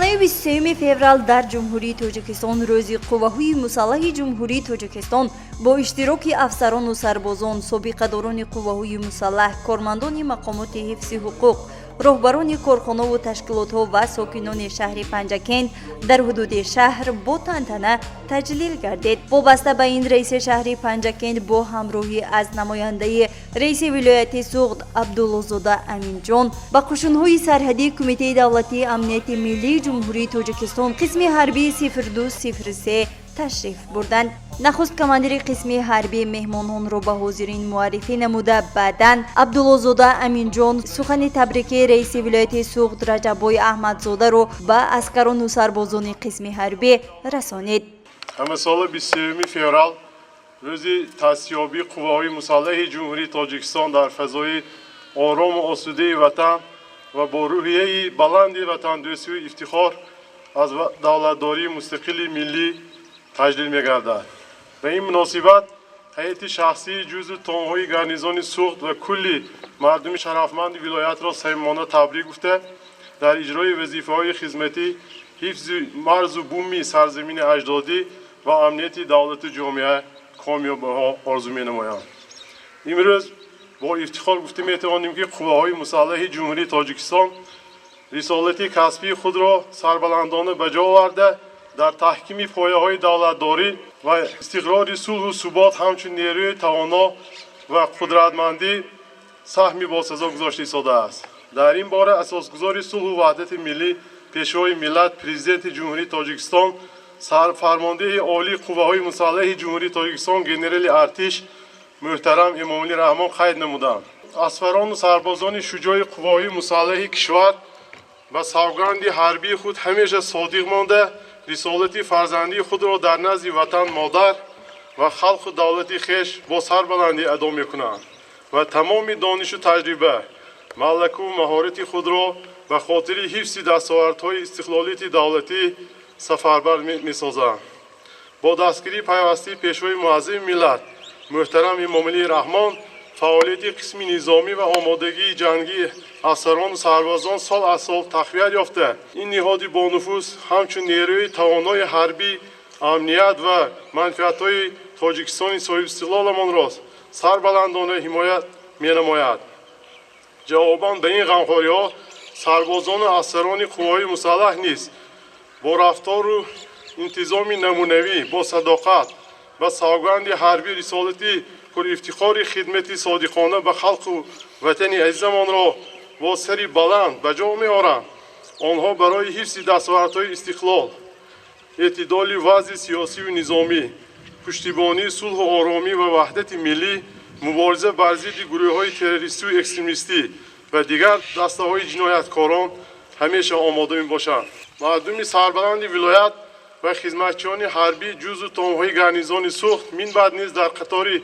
Санаи 23 феврал дар Ҷумҳурии Тоҷикистон Рӯзи Қувваҳои Мусаллаҳи Ҷумҳурии Тоҷикистон бо иштироки афсарону сарбозон, собиқадорони қувваҳои мусаллаҳ, кормандони мақомоти ҳифзи ҳуқуқ, роҳбарони корхонову ташкилотҳо ва сокинони шаҳри Панҷакент дар ҳудуди шаҳр бо тантана таҷлил гардид. Вобаста ба ин, раиси шаҳри Панҷакент бо ҳамроҳӣ аз намояндаи раиси вилояти Суғд Абдуллозода Аминҷон ба қушунҳои сарҳадии Кумитаи давлатии амнияти миллии Ҷумҳурии Тоҷикистон, қисми ҳарбии 0203 ташриф бурданд. Нахуст командири қисми ҳарбӣ меҳмононро ба ҳозирин муаррифӣ намуда, баъдан Абдуллозода Аминҷон сухани табрикии раиси вилояти Суғд Раҷаббой Аҳмадзодаро ба аскарону сарбозони қисми ҳарбӣ расонид. Ҳамасола 23 феврал, рӯзи таъсисёбии Қувваҳои Мусаллаҳи Ҷумҳурии Тоҷикистон, дар фазои орому осудаи ватан ва бо рӯҳияи баланди ватандӯстию ифтихор аз давлатдории мустақили миллӣ таҷлил мегардад. Ба ин муносибат ҳайати шахсии ҷузъу томҳои гарнизони Суғд ва кулли мардуми шарафманди вилоятро самимона табрик гуфта, дар иҷрои вазифаҳои хизматӣ, ҳифзи марзу буми сарзамини аҷдодӣ ва амнияти давлату ҷомеа комёбиҳо орзу менамоям. Имрӯз бо ифтихор гуфта метавонем, ки Қувваҳои Мусаллаҳи Ҷумҳурии Тоҷикистон рисолати касбии худро сарбаландона ба ҷо оварда, дар таҳкими пояҳои давлатдорӣ ва истиқрори сулҳу субот ҳамчун нерӯи тавоно ва қудратмандӣ саҳми босазо гузошта истодааст. Дар ин бора асосгузори сулҳу ваҳдати миллӣ, Пешвои миллат, Президенти Ҷумҳурии Тоҷикистон, Сарфармондеҳи Олии Қувваҳои Мусаллаҳи Ҷумҳурии Тоҷикистон, генерали артиш муҳтарам Эмомалӣ Раҳмон қайд намуданд: Афсарону сарбозони шуҷои қувваҳои мусаллаҳи кишвар ба савганди ҳарбии худ ҳамеша содиқ монда, рисолати фарзандии худро дар назди ватан модар ва халқу давлати хеш бо сарбаландӣ адо мекунанд ва тамоми донишу таҷриба, малакаву маҳорати худро ба хотири ҳифзи дастовардҳои истиқлолияти давлатӣ сафарбар месозанд. Бо дастгирии пайвастаи Пешвои муаззами миллат муҳтарам Эмомалӣ Раҳмон фаъолияти қисми низомӣ ва омодагии ҷангии афсарону сарбозон сол аз сол тақвият ёфта, ин ниҳоди бонуфуз ҳамчун нерӯи тавонои ҳарбӣ амният ва манфиатҳои Тоҷикистони соҳибистиқлоламонро сарбаландона ҳимоят менамояд. Ҷавобан ба ин ғамхориҳо сарбозону афсарони қувваҳои мусаллаҳ низ бо рафтору интизоми намунавӣ, бо садоқат ба савганди ҳарбӣ рисолати пурифтихори хидмати содиқона ба халқу ватани азизамонро бо сари баланд ба ҷо меоранд. Онҳо барои ҳифзи дастовардҳои истиқлол, эътидоли вазъи сиёсию низомӣ, пуштибонии сулҳу оромӣ ва ваҳдати миллӣ, мубориза бар зидди гурӯҳҳои террористию экстремистӣ ва дигар дастаҳои ҷинояткорон ҳамеша омода мебошанд. Мардуми сарбаланди вилоят ва хизматчиёни ҳарбӣ ҷузъу томҳои гарнизони Суғд минбаъд низ дар қатори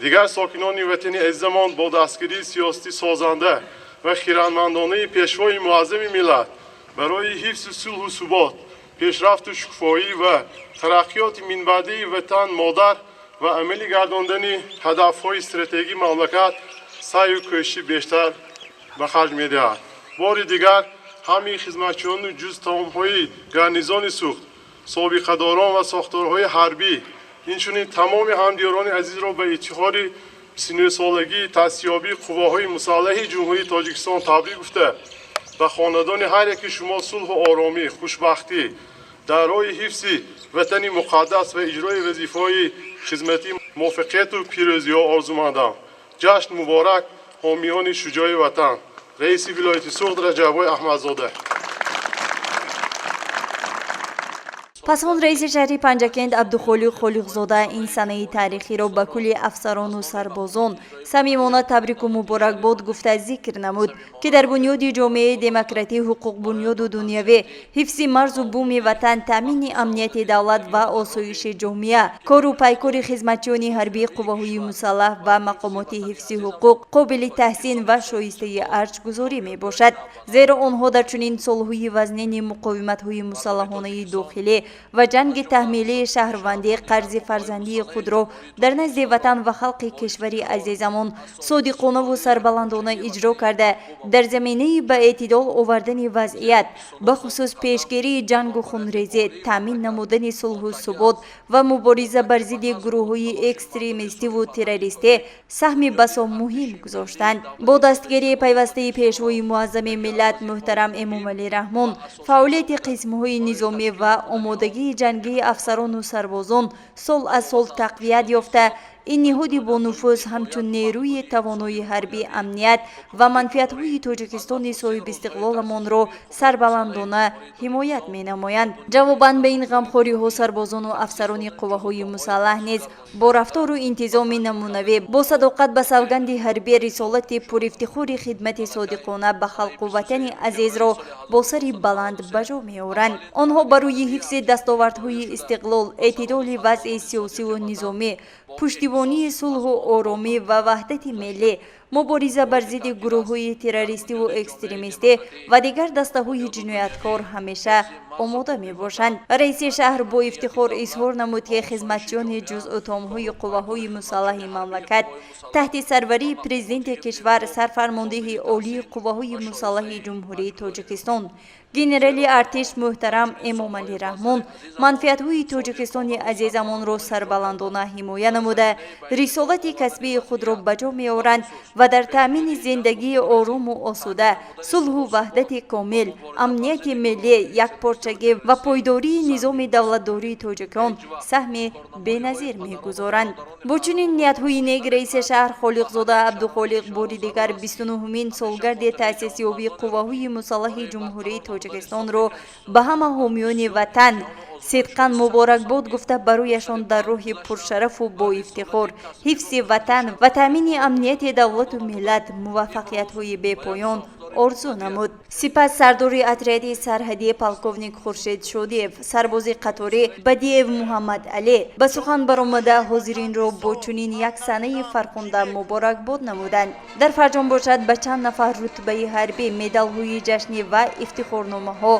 дигар сокинони ватани азизамон бо дастгирии сиёсати созанда ва хирадмандонаи Пешвои муаззами миллат барои ҳифзи сулҳу субот, пешрафту шукуфоӣ ва тараққиёти минбаъдии ватан модар ва амалӣ гардондани ҳадафҳои стратегии мамлакат саъю кӯшиши бештар ба харҷ медиҳад. Бори дигар ҳамаи хизматчиёну ҷузътомҳои гарнизони Суғд, собиқадорон ва сохторҳои ҳарбӣ, инчунин тамоми ҳамдиёрони азизро ба ифтихори 29-солагии таъсисёбии Қувваҳои Мусаллаҳи Ҷумҳурии Тоҷикистон табрик гуфта, ба хонадони ҳар яки шумо сулҳу оромӣ, хушбахтӣ, дар роҳи ҳифзи ватани муқаддас ва иҷрои вазифаҳои хизматӣ муваффақияту пирӯзиҳо орзумандам. Ҷашн муборак, ҳомиёни шуҷои ватан! Раиси вилояти Суғд Раҷаббой Аҳмадзода. Пас он раиси шаҳри Панҷакент Абдухолиқ Холиқзода ин санаи таърихиро ба кулли афсарону сарбозон самимона табрику муборакбод гуфта, зикр намуд, ки дар бунёди ҷомеаи демократӣ, ҳуқуқбунёду дунявӣ, ҳифзи марзу буми ватан, таъмини амнияти давлат ва осоиши ҷомеа кору пайкори хизматчиёни ҳарбии қувваҳои мусаллаҳ ва мақомоти ҳифзи ҳуқуқ қобили таҳсин ва шоистаи арҷгузорӣ мебошад, зеро онҳо дар чунин солҳои вазнини муқовиматҳои мусаллаҳонаи дохилӣ ва ҷанги таҳмилии шаҳрвандӣ қарзи фарзандии худро дар назди Ватан ва халқи кишвари азизамон содиқонаву сарбаландона иҷро карда, дар заминаи ба эътидол овардани вазъият, бахусус пешгирии ҷангу хунрезӣ, таъмин намудани сулҳу субот ва мубориза бар зидди гурӯҳҳои экстремистиву террористӣ саҳми басо муҳим гузоштанд. Бо дастгирии пайвастаи Пешвои Муаззами миллат муҳтарам Эмомалӣ Раҳмон фаъолияти қисмҳои низомӣ ва омодагии ҷангии афсарону сарбозон сол аз сол тақвият ёфта, ин ниҳоди бонуфуз ҳамчун нерӯи тавонои ҳарбӣ амният ва манфиатҳои Тоҷикистони соҳибистиқлоламонро сарбаландона ҳимоят менамоянд. Ҷавобан ба ин ғамхориҳо сарбозону афсарони қувваҳои мусаллаҳ низ бо рафтору интизоми намунавӣ, бо садоқат ба савганди ҳарбӣ рисолати пурифтихори хидмати содиқона ба халқу ватани азизро бо сари баланд ба ҷо меоранд. Онҳо барои ҳифзи дастовардҳои истиқлол, эътидоли вазъи сиёсиву низомӣ, пуштибонии сулҳу оромӣ ва ваҳдати миллӣ, мубориза бар зидди гурӯҳҳои террористиву экстремистӣ ва дигар дастаҳои ҷинояткор ҳамеша омода мебошанд. Раиси шаҳр бо ифтихор изҳор намуд, ки хизматчиёни ҷузъутомҳои қувваҳои мусаллаҳи мамлакат таҳти сарварии Президенти кишвар, Сарфармондеҳи Олии Қувваҳои Мусаллаҳи Ҷумҳурии Тоҷикистон, генерали артиш муҳтарам Эмомалӣ Раҳмон манфиатҳои Тоҷикистони азизамонро сарбаландона ҳимоя намуда, рисолати касбии худро ба ҷо меоранд ва дар таъмини зиндагии орому осуда, сулҳу ваҳдати комил, амнияти миллӣ, якпорчагӣ ва пойдории низоми давлатдории тоҷикон саҳми беназир мегузоранд. Бо чунин ниятҳои нек раиси шаҳр Холиқзода Абдухолиқ бори дигар 29-умин солгарди таъсисёбии Қувваҳои Мусаллаҳи Ҷумҳурии Тоҷикистонро ба ҳама ҳомиёни Ватан сидқан муборакбод гуфта, барояшон дар роҳи пуршарафу боифтихор ҳифзи Ватан ва таъмини амнияти давлату миллат муваффақиятҳои бепоён орзу намуд. Сипас сардори отряди сарҳадӣ полковник Хуршед Шодиев, сарбози қаторӣ Бадиев Муҳаммад Алӣ ба сухан баромада, ҳозиринро бо чунин як санаи фархунда муборакбод намуданд. Дар фарҷом бошад, ба чанд нафар рутбаи ҳарбӣ медалҳои ҷашнӣ ва ифтихорномаҳо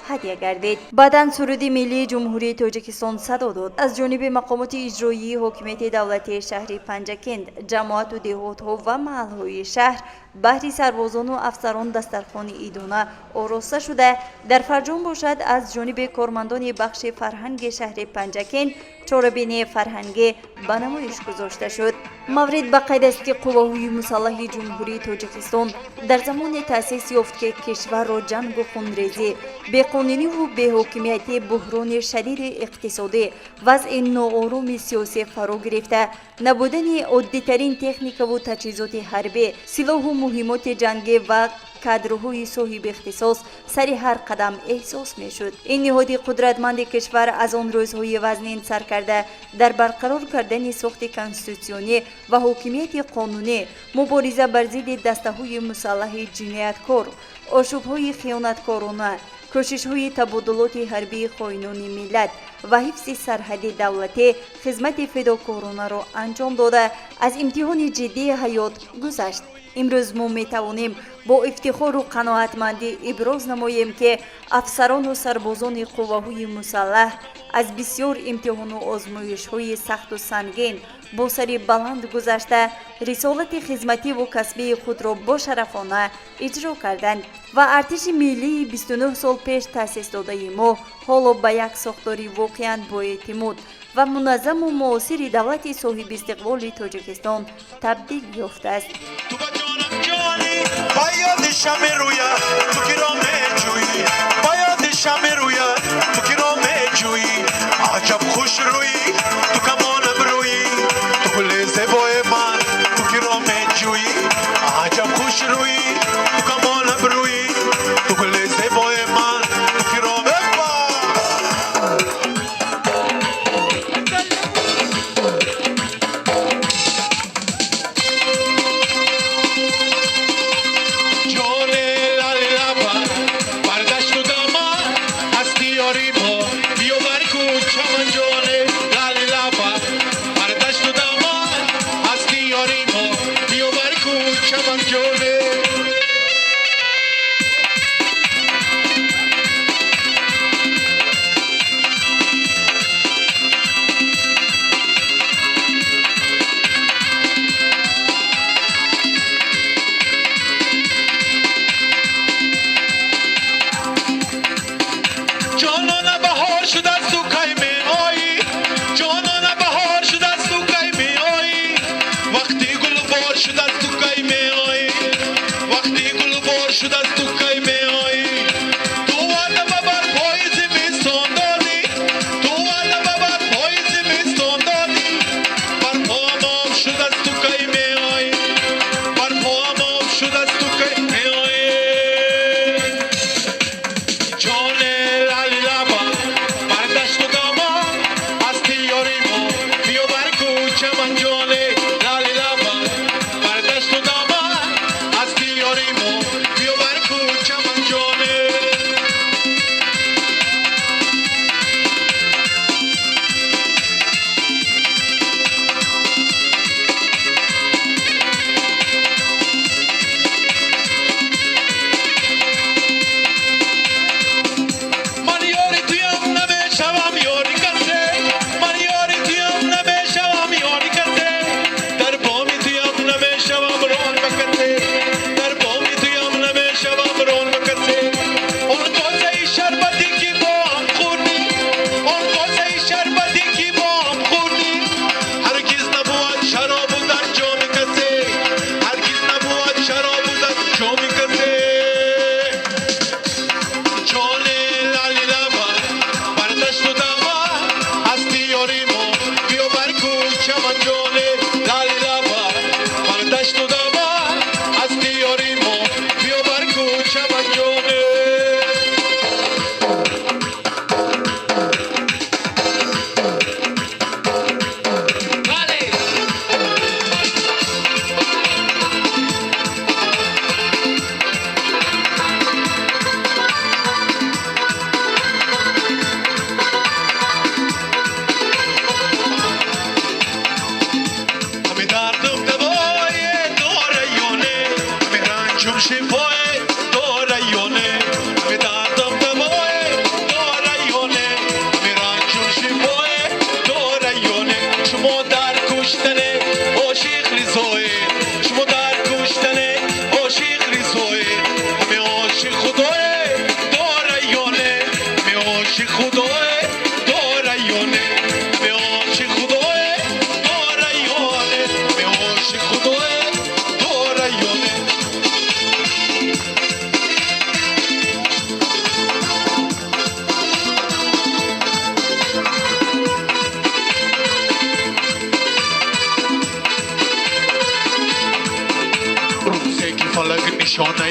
ҳадя гардид. Баъдан суруди миллии Ҷумҳурии Тоҷикистон садо дод. Аз ҷониби мақомоти иҷроии ҳокимияти давлатии шаҳри Панҷакент, ҷамоату деҳотҳо ва маҳалҳои шаҳр баҳри сарбозону афсарон дастархони идона ороста шуда, дар фарҷом бошад, аз ҷониби кормандони бахши фарҳанги шаҳри Панҷакент чорабинии фарҳангӣ ба намоиш гузошта шуд. Маврид ба қайд аст, ки Қувваҳои Мусаллаҳи Ҷумҳурии Тоҷикистон дар замоне таъсис ёфт, ки кишварро ҷангу хунрезӣ, беқонуниву беҳокимиятӣ, буҳрони шадиди иқтисодӣ, вазъи ноороми сиёсӣ фаро гирифта, набудани оддитарин техникаву таҷҳизоти ҳарбӣ, силоҳу муҳимоти ҷангӣ ва кадрҳои соҳибихтисос сари ҳар қадам эҳсос мешуд. Ин ниҳоди қудратманди кишвар аз он рӯзҳои вазнин сар карда, дар барқарор кардани сохти конститутсионӣ ва ҳокимияти қонунӣ, мубориза бар зидди дастаҳои мусаллаҳи ҷинояткор, ошӯбҳои хиёнаткорона, кӯшишҳои табодулоти ҳарбии хоинони миллат ва ҳифзи сарҳади давлатӣ хизмати федокоронаро анҷом дода, аз имтиҳони ҷиддии ҳаёт гузашт. Имрӯз мо метавонем бо ифтихору қаноатмандӣ иброз намоем, ки афсарону сарбозони қувваҳои мусаллаҳ аз бисёр имтиҳону озмоишҳои сахту сангин бо сари баланд гузашта, рисолати хизмативу касбии худро бошарафона иҷро карданд ва артиши миллии 29 сол пеш таъсис додаи мо ҳоло ба як сохтори воқеан боэътимод ва муназзаму муосири давлати соҳибистиқлоли Тоҷикистон табдил ёфтааст. Ба ёдиша мерӯяд, ту киро меҷӯӣ? Ба ёдиша мерӯяд, ту киро меҷӯӣ? Аҷаб хушрӯӣ ту, камон абрӯӣ ту, гули зебои ман, ту киро меҷӯӣ? Аҷаб хушрӯӣ ту, камон абрӯӣ ту, гули зебои ман, ту киро. Эпа! Ҷоне лаллаба бар дашту даман ҳасти ёри мо, биё бар кӯчаман, ҷоне.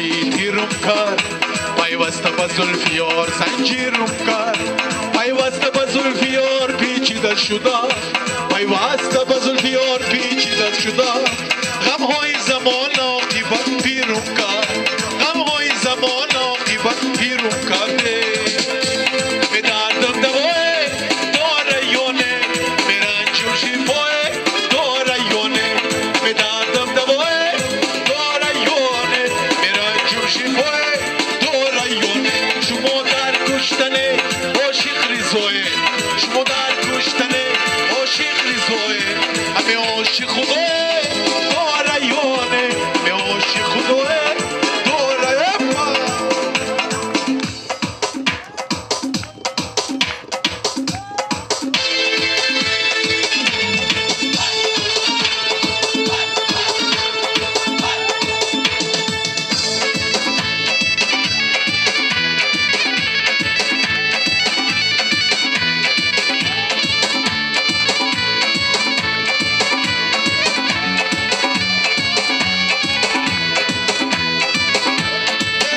Чашмаи тирум кард, пайваста ба зулфиёр занҷирум кард, пайваста ба зулфиёр печида шуда, пайваста ба зулфиёр печида шуда, ғамҳои замон оқибат пирум кард, ғамҳои замон оқибат пирум кард. Бе дардам давое дора ё не, бе ранҷу шифое дора ё не, бе дардам давое дора ё не, бе ранҷу шифое дора ё не. Шумо дар куштане ошиқ ризое, шумо дар куштане ошиқ ризое, ҳаме ошиқ худое дора ё не, ҳаме ошиқ худое дора.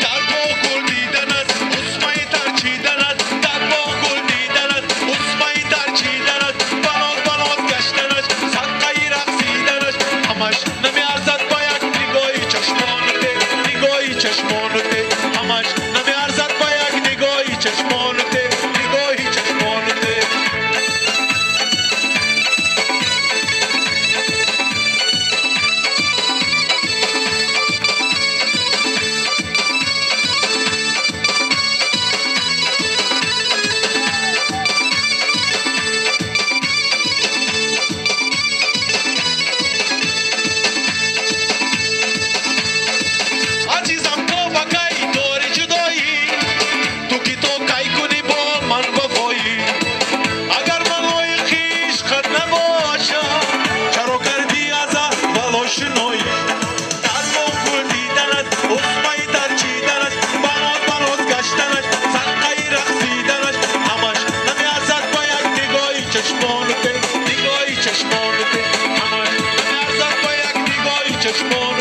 Дар боғ гул диданат, усмаи тар чиданат, дар боғ гул диданат, усмаи тар чиданат, баноз баноз гаштанаш, садқаи рақсиданаш, ҳамаш намеарзад ба як нигоҳи чашмону те, нигоҳи чашмону те, ҳамаш намеарзад ба як нигоҳи чашмону те, нигоҳи чашмону те. Азизам, то ба кай дори ҷудоӣ, ту ки то кай кунӣ бо ман вафоӣ? Агар ман лоиқи ишқат набошам, чаро кардӣ аз аввал ошиноӣ? Дар боғ гул диданат, усмаи дар чиданаш, баноз баноз гаштанаш, садқаи рақсиданаш, ҳамаш намеарзад ба як нигоҳи чашмону те, нигоҳи чашмону те, ҳамаш намеарзад ба як нигоҳи чашмону.